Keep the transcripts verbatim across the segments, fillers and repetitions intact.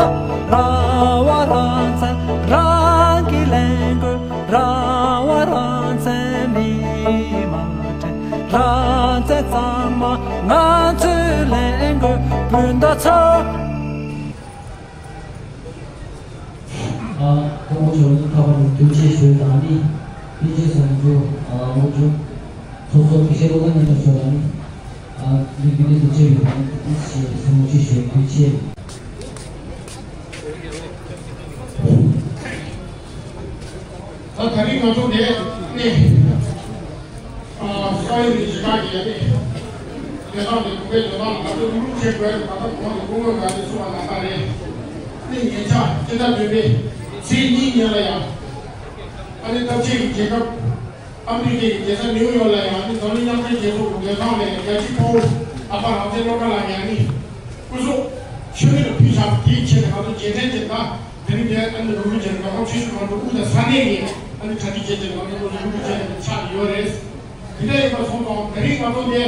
རང་དབང་རང་བཙན་རང་གིས་ལེན་དགོས། རང་དབང་རང་བཙན་མི་མ་དྲན། རང་བཙན་གཙང་མ་ང་ཚོས་ལེན་དགོས། སྤུན་ཟླ་ཚོ། ཨ། སྐུ་ངོ་ཇོ་ལགས་ཁ་པར་ནས་ཐུགས་རྗེ་ཆེ་ཞུ་དང་ནི། པེ་ཅིན་སོང་ཇོ། ཨ། ལོ་ཇོ། ཚོགས་གཙོ་དགེ་བཤེས་བློ་བཟང་མཉམ་དུ་ཞུ་དང་ནི། ཨ། ལིག་པི་ནི་ཐུགས་རྗེ་ཆེ་ཞུ་དང་ནི། ཐུགས་རྗེ་ཆེ་ཞུ་དང་ནི། ད་ད་རིང་ང་ཚོ་འདིར་ནི། ཨ། ས་ཡོམ་གྱི་གཞིས་ཆགས་ཀྱི་ཡ་ནི། ལས་ཁང་གི་གོང་འཕེལ་དོན་ཐོག་ལ་ང་ཚོ་རུབ་རུབ་བྱེད་དགོས། ད་ལྟ་གོང་དུ་སྐུ་ངོ་ལགས་ནས་གསུངས་པ་ནང་ལྟར་རེད། ནི་ཉེ་ཆར་སྤྱི་ཟླ་བདུན་པའི་ཚེས་གཉིས་ཉིན་ལ་ཡང་། ཨ་ནི་སྟབས་ཆེན་གྱི་རྒྱལ་ཁབ་ཨ་མི་རི་ཀའི་རྒྱལ་ས་ནིའུ་ཡོག་ལ་ཡང་ནི་འཛམ་གླིང་མཉམ་འབྲེལ་རྒྱལ་ཚོགས་ཀྱི་ལས་ཁང་ནས་རྒྱལ་གཅེས་དཔའ་བོ་ཨ་ཕ་རང་བཙན་བློ་དགའ་ལགས་ཡང་ནི་སྐུ་གཟུགས་མཆོད་མེ་ལ་ཕུལ་བཞག་པ་དེའི་ཆེད་དུ་ང་ཚོ་རྗེས་དྲན་བྱེད་ན། དེ་རིང་འདིར་ཨ་ནི་རུ་ལུ་ཅན་རྒྱལ་ཁབ་ཆེ་ཤོས་ཁོང་ཚོ་དབུས་དང་ས་གནས་ཀྱི་ཨ་ནི་གྲ་སྒྲིག་བྱས་ཏེ་ང་ཚོ་རུ་ལུ་ཅན་ཆགས་ཡོད་རེད། དེ་འདྲ་ཡིན་པ་སོང་ཙང་དེ་རིང་ང་ཚོ་འདི་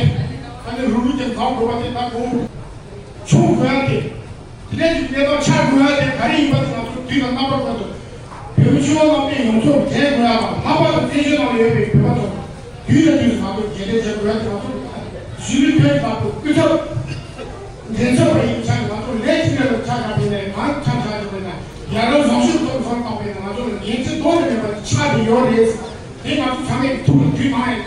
ཨ་ནི་རུ་ལུ་ཅན་འཛོམས་དགོས་པ་དེ་ད་གོ་བྱུང་དགོས་ཡ་དེ། དེ་འདྲ་ཅིག་གནས་སྟངས་ཆགས་དགོས་ཡ་དེ་ག་རེ་ཡིན་པ་དེ་ང་ཚོ་དུས་དང་རྣམ་པ་ཀུན་ཏུ་བོད་མི་ཆོས་དབང་དམག་དཔུང་ཡོངས་རྫོགས་འབྲེལ་དགོས་ཡ་དང་། ལྷག་པར་དུ་བཙན་བྱོལ་ནང་ལ་ཡོད་པའི་བོད་པ་ཚོ་དུས་ནས་དུས་སུ་ང་ཚོ་རྗེས་དྲན་བྱེད་དགོས་ཡ་དེ་ང་ཚོ་གཞིས་ལུས་ཕན་བདག་པོ་སྐུ་ཚབ། འགན་ཚབ་པ་ཡིན་ཆ་ནས་ང་ཚོ་ལས་གཅིག་ལས་ལ་ཆ་བཞག་པ་ཡིན་ནའི་གང་ཆ་བཞག་བཞག་པ་ཡིན་ན་ཡར་རོ་བཟང་ཤོས་ཐོག་བསམ་བཏང་པ་ཡིན་ན་ང་ཚོ་ལ་འགན་འཁྲི་ལྡོག་ནས་མེད་པ་ཆགས་ཀྱི་ཡོད་རེད། དེ་ང་ཚོ་ཚང་མས་ཐུགས་ལ་དུས་མང་ཡིན་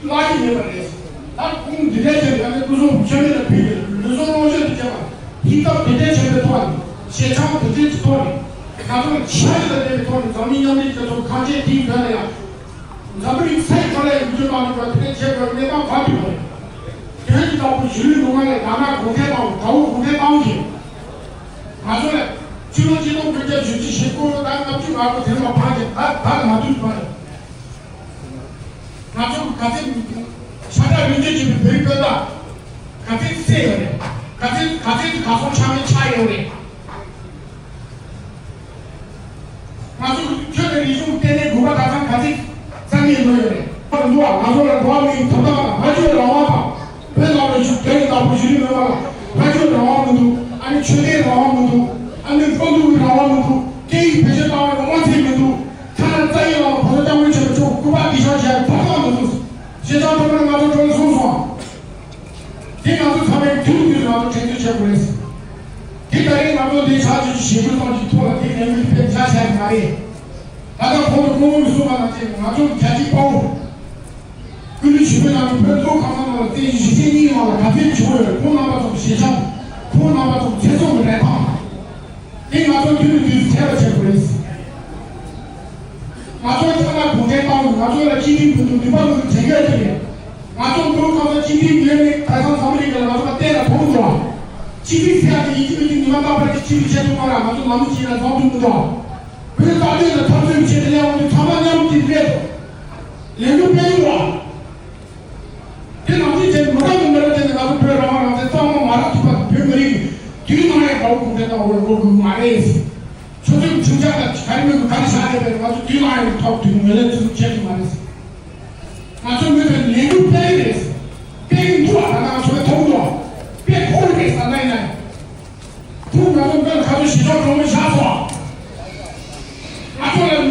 བརླག་གི་མེད་པ་རེད། ད་ཁོང་འདི་འདྲའི་ཆ་ནས་ང་ཚོའི་སྐུ་སྲུང་མཆོད་མེ་ལ་ཕུལ་ནས་ལུས་སྲོག་བློ་གཅོད་དུ་བྱས་པ་ཧིན་སྐབས་འདི་འདྲའི་ཆེན་པོའི་ཐོག་ནས་ཞེ་ཆགས་འདི་འདྲའི་ཐོག་ནས་ང་ཚོ་ལ་ཆ་ཤས་དང་ལྡན་པའི་ཐོག་ནས་འཛམ་གླིང་མཉམ་འབྲེལ་རྒྱལ་ཚོགས་ཁ་ཆེ་དེའི་དོན་ལ་ཡང་། འཛམ་བུ་གླིང་ཚད་གང་ལ་ཡང་འགྱུར་བ་གཏོང་དགོས་པ་དེ་འདྲ་བྱེད་དགོས་པའི་གནས་སྟངས་ག་དུས་ཡོད་རེད། དོན་དེ་ལྟ་བུ་གཞིས་ལུས་ནུབ་ངང་ལས་ན་ན་གུང་ཁྲན་ཏང་དགྲ་བོ་གུང་ཁྲན་ཏང་གིས་ང་ཚོ་ལ་ཕྱི་ལོ་ཆིག་སྟོང་དགུ་བརྒྱ་བཞི་བཅུ་ཞེ་དགུ་དང་ལྔ་བཅུ་ང་དགུ་དེ་ལ་བར་གྱི་ད་ད་ལ་ང་དུས་བར་ང་ཚོ་ག་ཚད་ཤ་ཁྲག་རིན་ཆེན་གྱི་བོད་རིགས་སྤུན་ཟླ་ག་ཚད་བསད་ཡོད་རེད། ག་ཚད་ག་ཚད་ག་སོང་ཆ་མེད་ཆགས་ཡོད་རེད། ང་ཚོ་ཁྱོད་ཀྱི་རིག་གཞུང་ལྟེ་གནས་དགོན་པ་གྲྭ་ཚང་ག་ཚིག་རྩ་མེད་ལོས་ཡོད་རེད། ང་ཚོ་ལ་འགྲོ་བ་མིའི་ཐོབ་ཐང་དང་སྨྲ་བརྗོད་རང་དབང་དང་། བོད་ནང་ལ་བཞུགས་བོད་ཀྱི་བདག་པོ་གཞིས་ལུས་མི་མང་ལ་སྨྲ་བརྗོད་རང་དབང་མི་འདུག་ཨ་ནི་ཆོས་དད་རང་དབང་མི་འདུག་ཨ་ནི་བློ་འདུལ་བའི་རང་དབང་མི་འདུག་སྐད་ཡིག་བེད་སྤྱོད་གཏོང་བའི་རང་དབང་ཚད་མི་འདུག་ཐ་ན་རྩ་ཡི་ལ་བོད་ས་སྐྱབས་མགོན་ཆེན་པོ་མཆོག་སྐུ་པར་འདི་ཤོག་བྱས་ཐོབ་ཐང་མི་འདུག་ཞེ་ཆགས་ཐོག་མར་ང་ཚོ་འགྲོ་ལ་གསུངས་སོང་། དེ་ང་ཚོ་ཚང་མས་མཐུན་གྱིས་ང་ཚོ་དྲན་གསོ་བྱེད་དགོས་རེད། དེ་ད་རེས་ང་ཚོ་འདི་ཆགས་ཀྱི་ཞེ་དགུ་ཙམ་གྱི་ཐོག་ལ་དེ་ལས་འགུལ་སྤེལ་བཞག་བྱས་མ་རེད། ད་ལྟ་གོང་དུ་སྐུ་ངོ་མི་གསུངས་པ་ནང་བཞིན་ང་ཚོ་རྒྱལ་གཅེས་དཔའ་བོ། སྐུ་ལུས་ཞུ་བའི་ནང་གི་བོད་མདོ་ཁམས་ཚང་ནང་ལ་བཙན་བྱོལ་ཞི་བདེ་གཉིས་ཀྱི་ནང་ལ་ག་ཚོད་བྱུང་ཡོད་རེད། ཁོང་རྣམ་པ་ཚོ་ཞེ་ཆགས། ཁོང་རྣམ་པ་ཚོ་ཚེ་སྲོག་གི་རིན་ཐང་། དེ་ང་ཚོ་མཐུན་པའི་དུས་སུ་ཐེ་བ་བྱེད་དགོས་རེད། ང་ཚོ་ཐ་ན་གུང་ཁྲན་ཏང་ང་ཚོ་ལ་གཅིག་སྒྲིལ་མི་འདུག་ནུས་པ་མི་འདུག་དྲན་གྱི་ཡོད་ཀྱི་རེད། ང་ཚོ་མདོ་ཁམས་ཚང་གཅིག་སྒྲིལ་ཡོད་མེད་ཁ་སང་འཛམ་བུ་གླིང་གི་ལ་ང་ཚོ་ལ་བལྟས་ན་མཐོང་འདུག་གཅིག་སྒྲིལ་ཟེར་ཡག་དེ་ཡིན་གཅིག་མིན་གཅིག་ཉི་མ་རྟག་པར་གཅིག་སྒྲིལ་བྱེད་ཐུབ་མ་རེད། ང་ཚོ་ལམ་ལུགས་གཅིག་ལ་འཛོམས་ཐུབ་མི་འདུག་བོད་རྩ་དོན་དང་འཐབ་རྩོད་ཆེད་དུ་སླེབས་འོང་དུས་ཚང་མ་མཉམ་དུ་སླེབས་དགོས། ལས་འགུལ་སྤེལ་དགོས། དེ་ནང་བཞིན་བྱས་ནས་མི་རབས་ནས་མི་རབས་བརྒྱུད་ནས་ང་ཚོ་བོད་རང་དབང་རང་བཙན་གཙང་མ་མ་རག་ཐུབ་པ་དེ་བོད་མི་རིགས་དུས་ནམ་ཡང་དགྲ་བོ་གུང་ཁྲན་ཏང་འོག་ལ་འགྲོ་དགོས་མ་རེད། ཆུ་ཚོད་ཁྲིམས་འཆར་དང་ག་རེ་མེད་པར་ག་རེ་བཞག་བསྡད་པའི་ང་ཚོ་དུས་ནམ་ཡང་ཐོག་དུས་ངོས་ལེན་ཚུལ་བྱེད་ཐུབ་མ་རེད། ང་ཚོ་མི་ཚོས་ལས་འགུལ་སྤེལ་གི་རེད། སྤེལ་གི་འདུག་ཨ། ད་ལྟ་ང་ཚོས་མཐོང་འདུག་སྤེལ་ཁོ་རེད་ཟེར་ན་ཡིན་ན། ཁོང་ང་ཚོ་མདུན་ཁ་ཚོ་ཞི་ལྷག་གྲོང་མི་བཞག་སོང་། ང་ཚོ་ལ་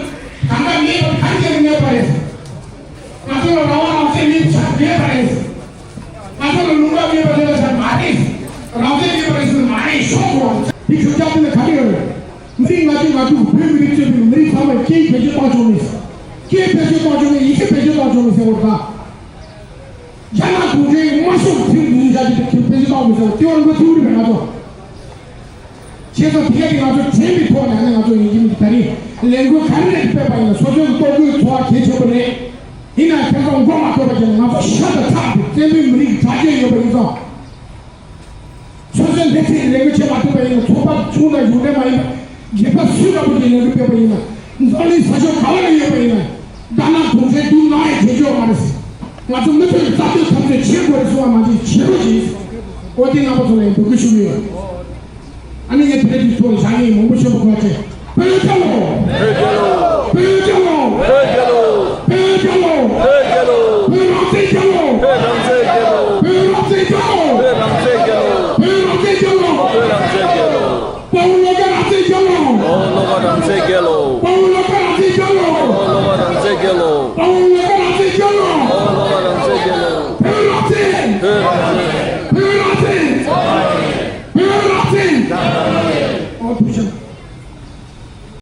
གང་ག་མེད་པ་གང་ག་མེད་པ་རེད། ང་ཚོ་ལ་རང་དབང་རང་བཙན་མེད་པ་ཆགས་མེད་པ་རེད། ང་ཚོ་ལ་ལུང་པ་མེད་པ་ལས་པ་ཆགས་མ་རེད། རང་བཙན་མེད་པ་རེད་ཟེར་མ་རེད། ཤོག་གོ། འདི་ཁྱོད་ཅག་དེ་ལ་ག་གེ་ཡོད་རེད། མི་རིགས་ང་ཚོ་ང་ཚོ་བོད་མི་རིགས་གཙོས་པའི་མི་རིགས་ཚང་མས་སྐད་ཡིག་བེད་སྤྱོད་གཏོང་ཆོག་མེད། སྐད་བེད་སྤྱོད་གཏོང་ཆོག་མེད། ཡི་གེ་བེད་སྤྱོད་གཏོང་ཆོག་མེད་ཟེར་བ་དང་། རྒྱ་ནག་གུང་ཁྲན་དམར་ཤོག་ཚིག་འཛིན་བྱ་རྒྱུ་དེ་ཁྱོད་དཔེ་ཆ་བཏང་མི་ཟེར་བ་དེ་བར་མགོ་ཐུག་རེད་པས་ང་ཚོ། བྱས་ཙང་དེ་ག་དེ་ང་ཚོ་དྲན་པའི་ཐོག་ནས་ནི་ང་ཚོ་ཡིན་གྱི་མི་འདུག་ད་རེས་ལས་འགུལ་ག་རེ་རེད་སྤེལ་བ་ཡིན་ན་སོ་སོའི་ལྟོ་གོས་འཚོ་བ་གལ་ཆེན་པོ་རེད། ཡིན་ནའང་ཁྱེད་ཚོ་མགོ་མ་འཁོར་བ་བྱས་ནས་ང་ཚོ་ཤ་དང་ཁྲག་གི་བཙན་པོའི་མི་རིགས་དྲག་སྐྱེད་ཡོད་པ་ཡིན་ཙང་། སོ་སོའི་འདི་ཚེ་ལས་འགུལ་བྱེད་མ་ཐུབ་པ་ཡིན་ན་ཚོགས་པ་ཆུང་དང་གཞུང་འབྲེལ་མ་ཡིན་པ་སྒེར་པ་སུ་འདྲ་པོ་ཀྱིས་ལས་འགུལ་སྤེལ་བ་ཡིན་ན་འཛམ་གླིང་ས་ཕྱོགས་ག་བ་ལ་ཡོད་པ་ཡིན་ན་ཟླ་ནག་གུང་ཁྲན་དུས་ནམ་ཡང་བྱེད་ཆོག་མ་རེད། ང་ཚོ་མི་ཚོས་རྩ་དོན་འཐབ་རྩོད་བྱེད་དགོས་རེད་གསུངས་པ་མ་གཏོགས་བྱེད་རོགས་གྱིས། འོ་དེ་རྣམ་པ་ཚོ་ལ་ཡང་འབོད་སྐུལ་ཞུ་གི་ཡོད། ཨ་ནི་ངས་དེ་རིང་འདི་ཐོག་ལ་བཞག་ངེས་མང་པོ་ཆེན་པོ་གོ་ཆེ། བོད་རྒྱལ་ལོ། བོད་རྒྱལ་ལོ། བོད་རང་བཙན་རྒྱལ་ལོ། བོད་རང་བཙན་རྒྱལ་ལོ། བོད་རང་བཙན་རྒྱལ་ལོ། བོད་རང་བཙན་རྒྱལ་ལོ། བོད་རང་བཙན་རྒྱལ་ལོ། དཔའ་བོ་བློ་དགའ། རང་བཙན་རྒྱལ་ལོ། དཔའ་བོ་བློ་དགའ་རང་བཙན་རྒྱལ་ལོ། དཔའ་བོ་བློ་དགའ་རང་བཙན་རྒྱལ་ལོ། དཔའ་བོ་བློ་དགའ་རང་བཙན་རྒྱལ་ལོ། བོད་རང་བཙན། བོད་རང་བཙན། བོད་རང་བཙན། བོད་རང་བཙན། ཨོ་ཐུགས་རྗེ་ཆེ།